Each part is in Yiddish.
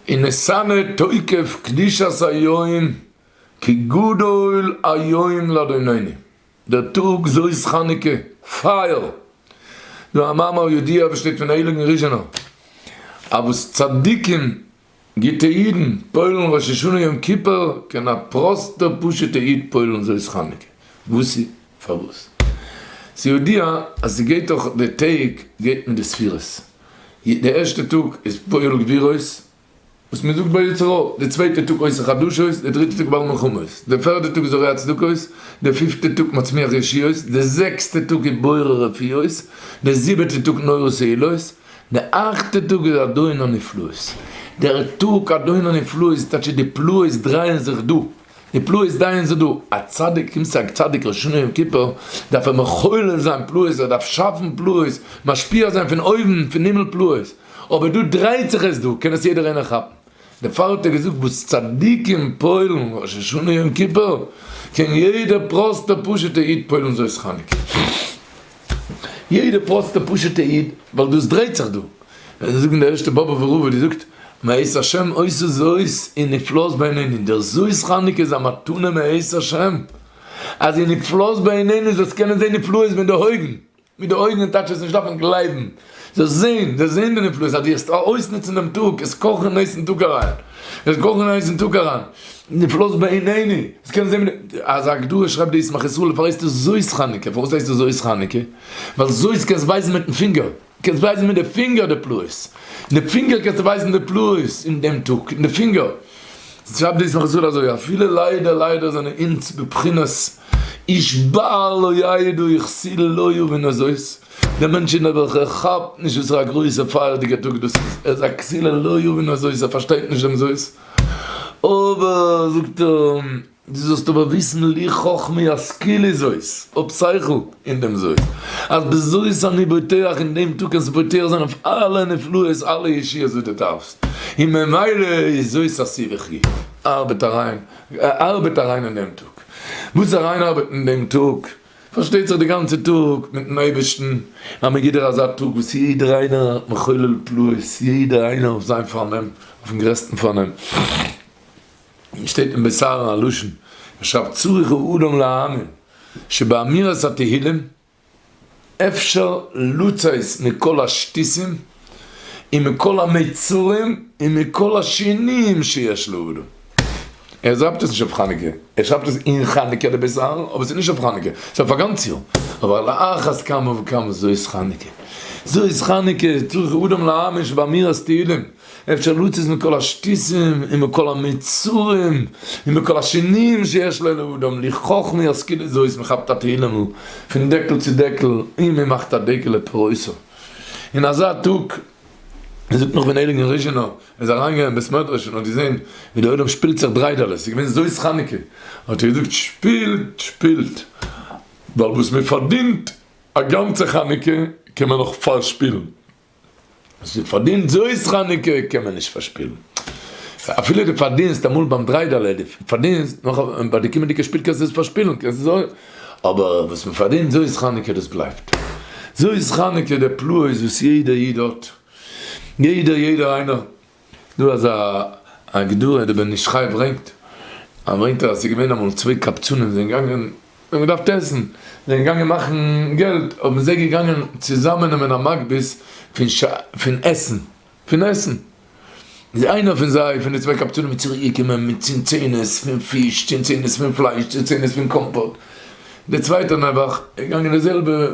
ונתנה תוקף קדושת היום כי גדול היום לאדונינו, דער טאג זאת חנוכה, פייער! דא א מאמר ידוע וואס שטייט פון הייליגן ריזשינער, אז וואס צדיקים, גוטע אידן, פועל'ן ראש השנה יום כיפור, קען א פראסטער פשוט'ער איד פועל'ן זאת חנוכה. וואס איז? פארוואס? ס'ידוע אז ס'גייט דאך די טעג גייט מיט די ספירות, די ערשטע טאג איז פועל גבורות, וואס מען זאגט ביי יצרו, די צווייטע טאג עושה חדשות, די דריטע טאג בעל מלחמות, די פערדע טאג זורע צדקות, די פיפטע טאג מצמיח ישועות, די זעקסטע טאג איז בורא רפואות, די זיבעטע טאג נורא תהילות, די אכטע טאג איז אדון הנפלאות. דער טאג אדון הנפלאות טייטש די פלאות דרייען זיך דא, די פלאות דרייען זיך דא, א צדיק קומט צו א צדיק ראש השנה יום כיפור דארף ער מחולל זיין פלאות, ער דארף שאפן פלאות, משפיע זיין פון אויבן פון הימל פלאות. אבער דא דרייט זיך עס דא, קען עס יעדער איינער כאפן. דערפאר האט ער געזאגט וואס צדיקים פועל'ן ראש השנה יום כיפור, קען יעדער פראסטער פשוט'ער איד פועל'ן זאת חנוכה. יעדער פראסטער פשוט'ער איד, ווייל דאס דרייט זיך דא. ווען זיי זאגן די ערשטע באבובער רב האט געזאגט, מאת השם עושה זאת און נפלאות בעינינו, דער זאת חנוכה איז א מתנה מאת השם, אז און נפלאות בעינינו זאלסט קענען זען נפלאות מיט די אויגן. מיט די אויגן טייטש עס נישט דארפן גלייבן, זאלסט זען, זאלסט זען די נפלאות אז דו וועסט אויסנוצן דעם טאג, עס קאכן אין הייסן טאג אריין, עס קאכן אין הייסן טאג אריין, נפלאות בעינינו, עס קען זען מיט די, אזא הגדרה שרייבט די ישמח ישראל, פארוואס הייסט עס זאת חנוכה, פארוואס הייסט עס זאת חנוכה? ווייל זאת קענסט ווייזן מיטן פינגער, קענסט ווייזן מיט די פינגער די פלאות, די פינגער קענסטו ווייזן די פלאות אין דעם טאג, אין די פינגער. שרייבט די ישמח ישראל אזוי, אפילו ליידער ליידער זענען אונז בבחינת איש בעל לא ידע וכסיל לא יבין הזאת, דער מענטש אין וועלכער כאפט נישט וואס פאר א גרויסע פייערדיגע טאג דאס איז, ער איז א כסיל לא יבין הזאת, ער פארשטייט נישט דעם זאת, אבער זאגט ער, דו זאלסט אבער וויסן לי חכמי השכילי זאת, האב שכל אין דעם זאת, אז בזאת אני בוטח, אין דעם טאג קענסטו בוטח זיין אויף אלע נפלאות, אלע ישועות וואס דו דארפסט, און ממילא איז זאת עשי וחי, ארבעט אריין, ארבעט אריין אין דעם טאג. וואס אריינארבעטן אין דעם טאג? פארשטייט זיך די גאנצע טאג מיטן אייבערשטן, אז מען גיט דיר אזא טאג וואס יעדער איינער האט מחולל פלאות, יעדער איינער אויף זיין פארנעם, אויפן גרעסטן פארנעם. שטייט אין בית אהרן א לשון, ער שרייבט צריך האדם להאמין שבאמירת התהילים אפשר לצאת מכל השטותים ומכל המצרים ומכל השינויים שיש לאדם. ער שרייבט עס נישט אויף חנוכה, ער שרייבט עס אין חנוכה די בית אהרן, אבער עס איז נישט אויף חנוכה, עס איז אויף א גאנץ יאר, אבער על אחת כמה וכמה זאת חנוכה. זאת חנוכה צריך אדם להאמין שבאמירת תהילים. אפשר לצאת מכל השטותים ומכל המצרים ומכל השינויים שיש לו לאדם לי חכמה ישכילו זאת מען כאפט א תהילים'ל פון דעקל צו דעקל און מען מאכט א דקל לפרוסה אין אזא טאג מען זאגט נאך פון הייליגן ריזשינער ער איז אריינגעגאנגען אין בית מדרש און האט געזען ווי די עולם שפילט זיך דריידעלעס ס'איז געווען זאת חנוכה האט ער געזאגט שפילט שפילט ווייל וואס מען פארדינט א גאנצע חנוכה קען מען נאך פארשפילן. וואס דו פארדינסט זאת חנוכה קען מען נישט פארשפילן. אפילו דו פארדינסט אמאל ביים דריידעלע, דו פארדינסט נאך ביי די קומענדיגע שפיל קענסטו עס פארשפילן, קענסט עס אויך, אבער וואס מען פארדינט זאת חנוכה דאס בלייבט. זאת חנוכה די פלאות וואס יעדער איד האט, יעדער יעדער איינער, דא אזא הגדרה דער בן איש חי ברענגט, ער ברענגט אז עס איז געווען אמאל צוויי קבצנים זענען געגאנגען זיי האבן געדארפט עסן, זענען געגאנגען מאכן געלט, האבן זיי געגאנגען צוזאמען נעמען א מגבית פון פון עסן, פון עסן, איז איינער פון זיי פון די צוויי קבצנים איז צוריק געקומען מיט צנצנת פון פיש, צנצנת פון פלייש, צנצנת פון קאמפאט, דער צווייטער נעבעך איז געגאנגען די זעלבע,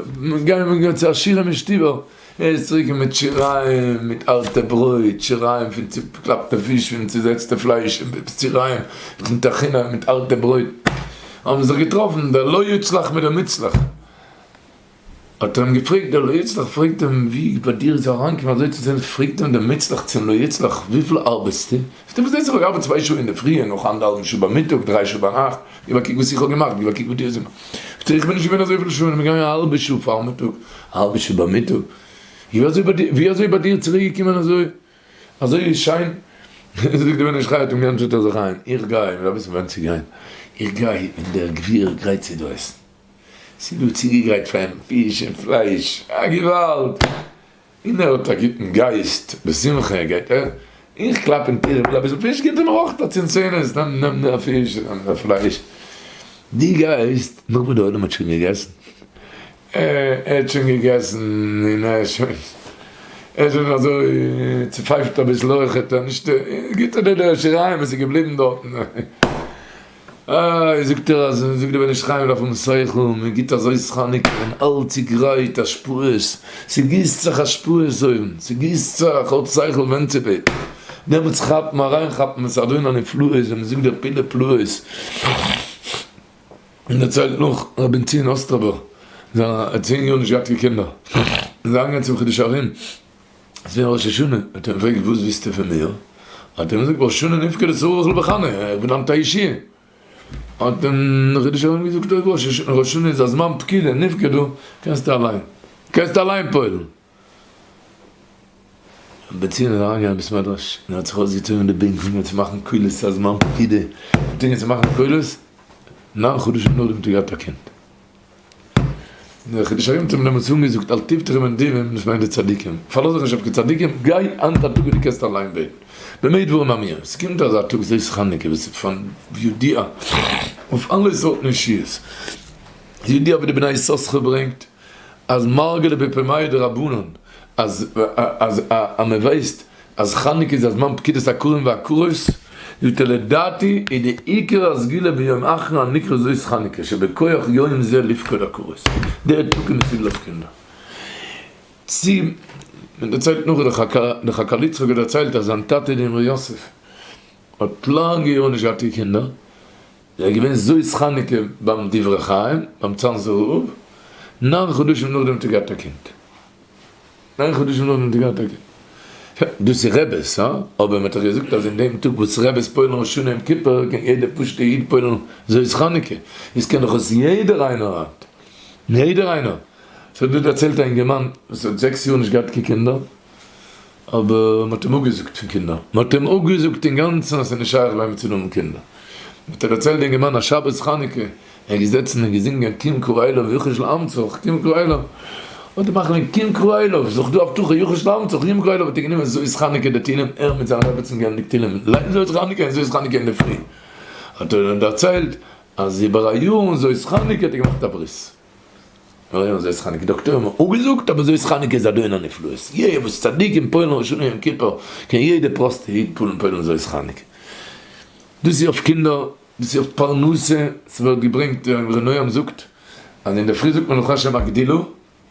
געגאנגען צו עשירים אין שטיבער, ער איז צוריק מיט שיריים, מיט אלטע ברויט, שיריים פון צוקלאפטע פיש, פון צוזעצטע פלייש, שיריים פון טחינה מיט אלטע ברויט. האבן זיך געטראפן דער לא יוצלח מיט דער מוצלח. האט ער אים געפרעגט, דער לא יוצלח פרעגט אים, ווי ביי דיר איז אריינגעקומען אזוי צו זען, פרעגט אים דער מוצלח צום לא יוצלח, וויפיל ארבעטסטו? זאגט ער, וואס דאס איך האב געארבעט צוויי שעה אינדערפרי און נאך אנדערהאלבן שעה ביי מיטאג, דריי שעה ביינאכט, גיב א קוק וואס איך האב געמאכט, גיב א קוק וואס דו האסט געמאכט. זאגט ער, איך בין נישט געווען אזויפיל שעה, איך בין געגאנגען א האלבע שעה פארמיטאג, א האלבע שעה ביי מיטאג. ווי אזוי ביי דיר, ווי אזוי ביי דיר צוריק געקומען אזוי, אזוי שיין? זאגט דער בן איש חי האט אים געענטפערט ער זיך איין, איך גיי, מ'דארף וויסן ווען צו גיין, איך גיי ווען דער גביר גרייט צו דא עסן, ס'איז דא צוגעגרייט פאר אים פיש און פלייש, א געוואלד! און ער האט א גוטן גייסט, בשמחה גייט ער. איך קלאפ אין טיר, איך וויל אביסל פיש, גיט ער מיר אויך א צנצנת, נעם נעם די פיש, נעם די פלייש. דו גייסט נאך וואס די עולם האט שוין געגעסן, ער האט שוין געגעסן און ער איז שוין, ער איז שוין אזוי צופייפט אביסל אויכעט, ער נישט, גיט ער דיר די שיריים וואס איז געבליבן דארטן. איי, זאגט ער אז, זאגט דער בן איש חי, מען דארף האבן שכל, מען גיט אזוי חנוכה ווען אלץ איז גרייט, השפעות, ס'גיסט זיך השפעות אויבן, ס'גיסט זיך, האט שכל ווען צו בעטן, דעמאלטס כאפן, אריינכאפן, עס איז אדון הנפלאות, ווען מען זאגט דער פלאי פלאות, און דערציילט נאך ר' בנציון אוסטראווער, זיין 10 יאר נישט געהאט קיין קינדער, איז אריינגעגאנגען צום חידושי הרי"ם, עס איז געווען ראש השנה, האט ער אים געפרעגט וואס ווילסטו פון מיר? האט ער אים געזאגט ראש השנה נפקד שרה רחל וחנה, איך בין היינט א ישועה. האט אים דער חידושי הרי"ם געזאגט אויב ראש השנה איז א זמן פקידה נפקדו, קענסטו אליין, קענסטו אליין פועל'ן. רבי בנציון איז אריינגעגאנגען אין בית מדרש און ער האט זיך אויסגעצויגן די בענקל און צו מאכן קולות ס'איז א זמן פקידה, האט אנגעהויבן צו מאכן קולות, ניין חדשים נאכדעם האט ער געהאט א קינד. דער חידושי הרי"ם האט אים דעמאלטס אנגעזאגט אל תבטחו בנדיבים, דאס מיינט די צדיקים, פארלאז זיך נישט אויף קיין צדיקים, גיי היינט א טאג וואס דו קענסט אליין בעטן, במה דברים אמורים, עס קומט אזא טאג זאת חנוכה וואס איז פון ידיעה אויף אלע סארטן ישועות, ידיעה ווי די בני יששכר ברענגט אז מרגלא בפומייהו דרבנן אז אז אז מען ווייסט אז חנוכה איז א זמן פקידת עקרים ועקרות, זאגט ער לדעתי איז די עיקר הסגולה ביום אחרון הנקרא זאת חנוכה שבכח יום זה לפקוד עקרות, דער טאג איז מסוגל אויף קינדער. צו מען דערציילט נאך דער חקל יצחק האט דערציילט אז זיין טאטע די אמרי יוסף האט לאנגע יארן נישט געהאט קיין קינדער, ער איז געווען זאת חנוכה ביים דברי חיים ביים צאנזער רב, ניין חדשים נאכדעם האט ער געהאט א קינד. ניין חדשים נאכדעם האט ער געהאט א קינד. דאס איז רעבעס, הא? אבער מען האט דאך געזאגט אז אין דעם טאג וואס רעבעס פועל'ן ראש השנה יום כיפור קען יעדער פשוט'ער איד פועל'ן זאת חנוכה. איז קען דאך עס יעדער איינער היינט. יעדער איינער. ס'האט דא דערציילט א אינגערמאן וואס האט זעקס יאר נישט געהאט קיין קינדער, אבער מען האט אים אפגעזאגט פון קינדער. מען האט אים אפגעזאגט אינגאנצן אז ס'איז נישט שייך ביי אים צו האבן קינדער. האט ער דערציילט די אינגערמאן אז שבת חנוכה ער איז געזעצן און געזינגען קים קרא אליו יחוש לאמצך קים קרא אליו, האט ער מאכן קים קרא אליו, איז דאך דא הבטחה יחוש לאמצך קים קרא אליו, האט ער גענומען זאת חנוכה די תהילים ער מיט זיין רעבעצן געענדיגט תהילים ליל זאת חנוכה און זאת חנוכה אינדערפרי האט ער אים דערציילט אז איבער א יאר און זאת חנוכה האט ער געמאכט א ברית. אוי און זאת חנוכה דאקטוירים האבן אפגעזאגט אבער זאת חנוכה איז אדון הנפלאות יע וואס צדיקים פועל'ן ראש השנה יום כיפור קען יעדע פראסטע איד פועל'ן פועל'ן זאת חנוכה דאס איז אויף קינדער דאס איז אויף פרנסה ס'ווערט געברענגט ר' נועם זאגט אז אינדערפרי זאגט מען לך השם הגדילו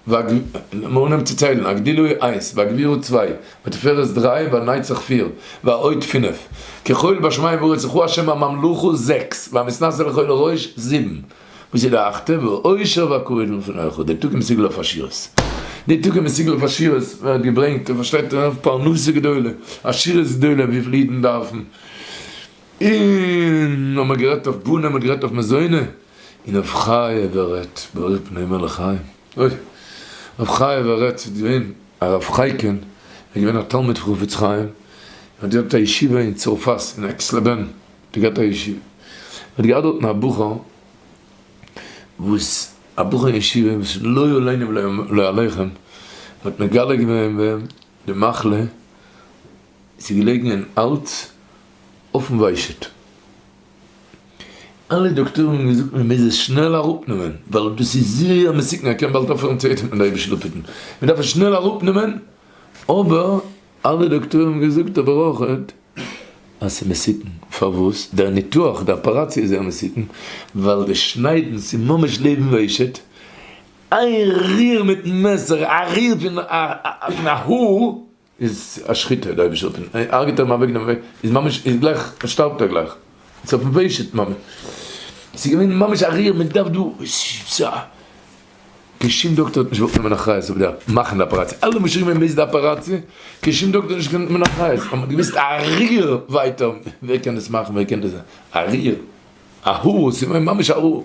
לאמיר אנהייבן צו ציילן, הגדילו איינס, והגבירו צוויי, ותפארת דריי, והנצח פיר, וההוד פינף, ככל בשמים ובארץ לך השם הממלכה זעקס, והמתנשא לכל לראש זיבן, וואס איז די אכטע? והעושר והכבוד מלפניך, די טאג איז מסוגל אויף עשירות, די טאג איז מסוגל אויף עשירות, ווערט געברענגט און פארשטייט אויף פרנסה גדולה, עשירות גדולה, וויפיל אידן דארפן, און האט מען גערעדט אויף בנים, מען האט גערעדט אויף מזוני, און אויף חיה ווער רעדט, באור פני מלך חיים, אוי, אויף חיה ווער רעדט, ס'איז געווען הרב חייקין, ער איז געווען א תלמיד פון חפץ חיים, ער האט געהאט א ישיבה אין צרפת, אין עקס-לע-בען, האט ער געהאט א ישיבה, ער האט געהאט דארטן א בחור, וואס, א בחור אין ישיבה, וואס לא עלינו ולא עליכם, מען האט מגלה געווען ביי אים די מחלה, ס'איז געלעגן אין האלז אויפן וויישעט. אלע דאקטוירים האבן געזאגט מען מוז עס שנעל אראפנעמען ווייל דאס איז זייער מסוכן ער קען באלד אויפהערן צו אטעמען די אייבישטער זאל אפהיטן מען דארף עס שנעל אראפנעמען אבער אלע דאקטוירים האבן געזאגט אבער אויכעט אז ס'איז מסוכן פארוואס דער ניתוח די אפעראציע איז זייער מסוכן ווייל די שניידן ס'איז ממש לעבן וויישעט איין ריר מיטן מעסער א ריר פון א האר איז א שחיטה די אייבישטער האט אים הרג'ט ער אים אוועק דעם איז ממש איז גלייך שטארבט ער גלייך איז אויפן וועשעט ממש ס'איז געווען ממש א ריר מען דארף דא קיין שום דאקטער האט נישט געוואלט נעמען אחריות אויף די מאכן די אפעראציע אלע משוגעים האבן די אפעראציע קיין שום דאקטער האט נישט געקענט נעמען אחריות ווייל מען האט געוויסט א ריר ווייטער ווער קען דאס מאכן ווער קען דאס א ריר א האר, ס'איז געווען ממש א האר.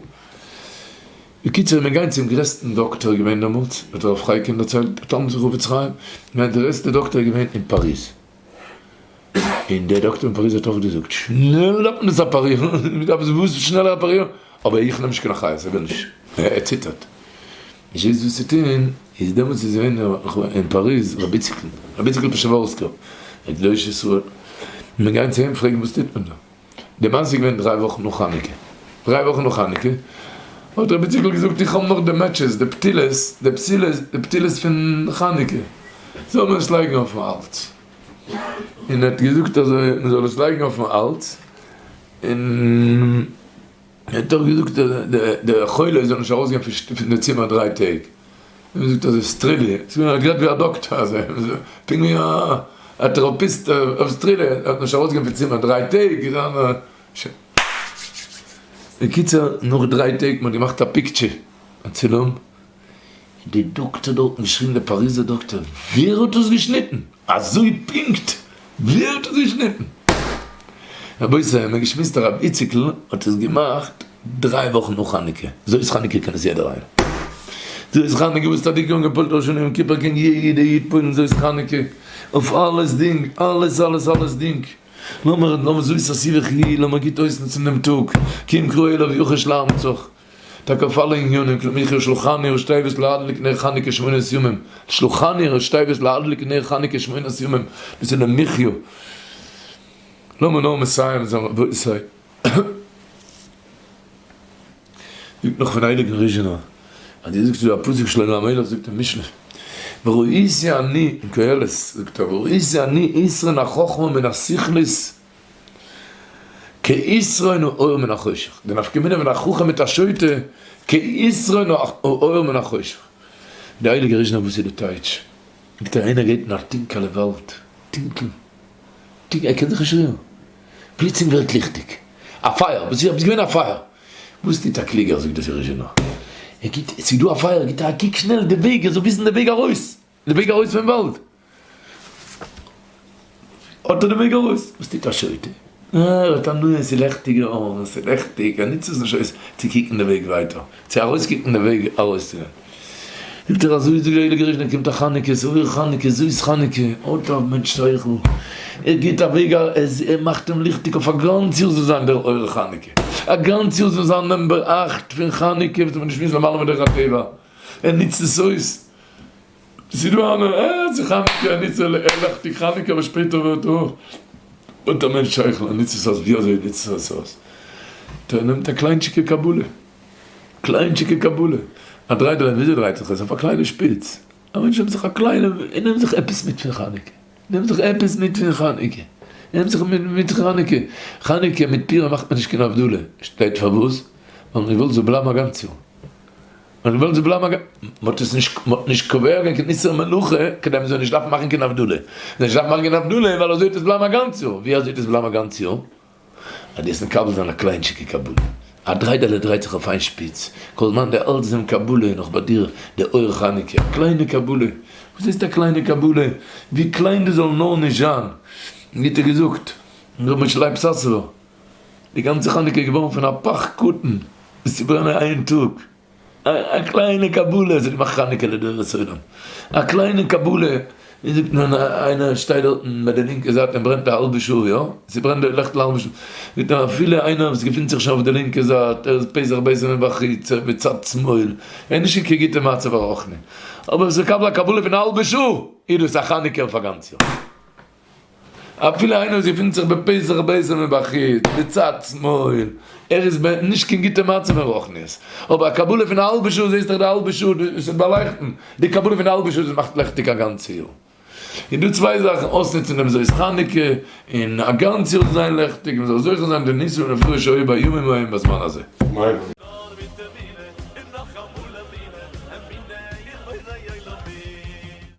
בקיצור איז מען געגאנגען צום גרעסטן דאקטאר געווען דעמאלטס, האט הרב חייקין דערציילט, א תלמיד פון חפץ חיים, געווען דער גרעסטער דאקטאר איז געווען אין פאריז. און דער דאקטאר אין פאריז האט אויך געזאגט, שנעל דארף מען דאס אפערירן, מען דארף עס וואס שנעלער אפערירן, אבער איך נעם נישט קיין אחריות, איך וויל נישט, ער ציטערט. נישט געוואוסט וואס צו טון, איז דעמאלטס איז געווען אין פאריז רבי איציקל, רבי איציקל פשעווארסקער, א קדוש ישראל. מען גייט צו אים פרעגן וואס טוט מען דא? די מעשה איז געווען דריי וואכן נאך חנוכה, דריי וואכן נאך חנוכה האט רבי איציקל געזאגט איך האב נאך די matches, די פתילות, די פתילות, די פתילות פון חנוכה, זאל מען עס לייגן אויפן האלז, און ער האט געזאגט אזוי מען זאל עס לייגן אויפן האלז, און ער האט אויך געזאגט די חולה זאל נישט ארויסגיין פון די צימער דריי טעג, און מען זאגט אזוי סטרילי, עס איז געווען גראד ווי א דאקטער אזוי, פונקט ווי א therapist אויף סטרילי, ער האט נישט ארויסגעגאנגען פון צימער דריי טעג, בקיצור נאך דריי טעג מען האט געמאכט א picture, א צילום, די דאקטער דארטן געשריגן די פאריזער דאקטער, ווער האט עס געשניטן? אזוי פונקט? ווער האט עס געשניטן? רבותי, מ'האט געשמועסט הרב איציקל האט עס געמאכט דריי וואכן נאך חנוכה, זאת חנוכה קען עס יעדער איינער, זאת חנוכה וואס צדיקים האבן געפועלט ראש השנה יום כיפור קען יעדע איד פועלן זאת חנוכה אויף אלעס דינג, אלעס אלעס אלעס דינג, לאמיר לאמיר זאת עשי וחיי, לאמיר גוט אויסנוצן דעם טאג, כי אם קרא אליו יחש לאמצך. טאקע אויף אלע עניינים, כלומר שלחני ראשי תיבות להדליק נר חנוכה שמונת ימים, שלחני ראשי תיבות להדליק נר חנוכה שמונת ימים, דאס איז למחיו. לאמיר נאר מסיים זיין רבותי. זאגט נאך פון הייליגן ריזשינער, אז דו זאגסט דא א פסוק שלמה המלך זאגט אין משלי, וראיתי אני, אין קהלת זאגט ער, וראיתי אני יתרון החכמה מן השכלית, כיתרון האור מן החושך, די נפקא מינה פון א חכם מיט א שוטה, כיתרון האור מן החושך. די הייליגע ריזשינער וואס איז די טייטש? זאגט ער איינער גייט אין א טונקעלע וואלד, טונקל, טונקל, ער קען זיך נישט רירן, פלוצלינג ווערט ליכטיג, א פייער, וואס איז געווען א פייער? וואס טוט א קלוגער זאגט דער ריזשינער, ער גיט, עס איז דא א פייער, גיט ער א קוק שנעל די וועג, ער זאל וויסן די וועג ארויס. די וועג ארויס פון וואלד. האט ער די וועג ארויס. וואס טוט א שוטה? אה, ער האט הנאה, ס'איז לעכטיג געווארן, ס'איז לעכטיג, ער נוצט עס נישט אויס צו קוקן די וועג ווייטער, צו ארויסקוקן די וועג ארויסצוגיין. זאגט ער אזוי זאגט דער הייליגער ריזשינער, קומט א חנוכה, ס'איז אור חנוכה, זאת חנוכה, האט א מענטש שכל, ער גיבט א וועג, ער מאכט אים ליכטיג אויף א גאנץ יאר זאל זיין דער אור חנוכה, א גאנץ יאר זאל זיין number אכט פון חנוכה, וואס מ'האט נישט געוואוסט למעלה מדרך הטבע, ער נוצט עס אויס. ס'איז דא איינער אה ס'איז חנוכה א נוצה לעכטיג חנוכה אבער שפעטער ווערט אויך האט א מענטש שכל ער נוצט עס אויס ווי אזוי נוצט ער עס אויס ער נעמט א קליינטשיקע קבלה קליינטשיקע קבלה א דריידעלע וויאזוי דרייט זיך עס אויף א קליינע שפיץ א מענטש נעמט זיך א קליינע ער נעמט זיך עפעס מיט פון חנוכה נעמט זיך עפעס מיט פון חנוכה נעמט זיך מיט חנוכה חנוכה מיט פורים מאכט מען נישט קיין הבדלה שטייט פארוואס ווייל מען וויל זאל בלייבן א גאנץ יאר. און ווילן זיי בלייבן א. מ'האט עס נישט, מ'האט נישט קובע געווען קיין איסור מלאכה כדי מ'זאל נישט דארפן מאכן קיין הבדלה. מ'זאל נישט דארפן מאכן קיין הבדלה ווייל אזוי וועט עס בלייבן א גאנץ יאר. ווי אזוי וועט עס בלייבן א גאנץ יאר? אז דו וועסט מקבל זיין א קליינטשיגע קבלה. א דריידעלע דרייט זיך אויף איין שפיץ. כל זמן דו האלטסט דעם קבלה איז נאך ביי דיר די אור חנוכה. א קליינע קבלה. וואס הייסט א קליינע קבלה? ווי קליין דאס זאל נאר נישט זיין. ווי האט ער געזאגט? ר' משה לייב סאסובער. די גאנצע חנוכה איז געווארן פון א פך קטן וואס צו ברענען איין טאג, א קליינע קבלה איז געמאכט חנוכה לדורות עולם, א קליינע קבלה, ווי זאגט מען איינער שטייט דארטן ביי די לינקע זייט און ברענט א האלבע שעה, יא? ס'ברענט די לעכטל א האלבע שעה, זאגט ער אפילו איינער וואס געפינט זיך שוין אויף די לינקע זייט, ער איז פתח ביתו מבחוץ, ער איז מצד שמאל, ער איז נישט אין קיין גוטע מצב הרוחני, אבער עס איז מקבל א קבלה פון א האלבע שעה, איז דאס א חנוכה אויף א גאנץ יאר. אפילו איינער וואס געפינט זיך בפתח ביתו מבחוץ, בצד שמאל, ער איז ב ה נישט קיין גוטע מצב אין רוחניות, אבער א קבלה פון א האלבע שעה זעסט דאך די האלבע שעה דאס איז באלייכטן, די קבלה פון א האלבע שעה דאס מאכט לעכטיג א גאנצע יאר. איז דא צוויי זאכן, אויסנוצן דעם זאת חנוכה, און א גאנץ יאר זיין לעכטיג, מען זאל זוכה זיין די ניסים ונפלאות שהיו בימים ההם בזמן הזה. אמן.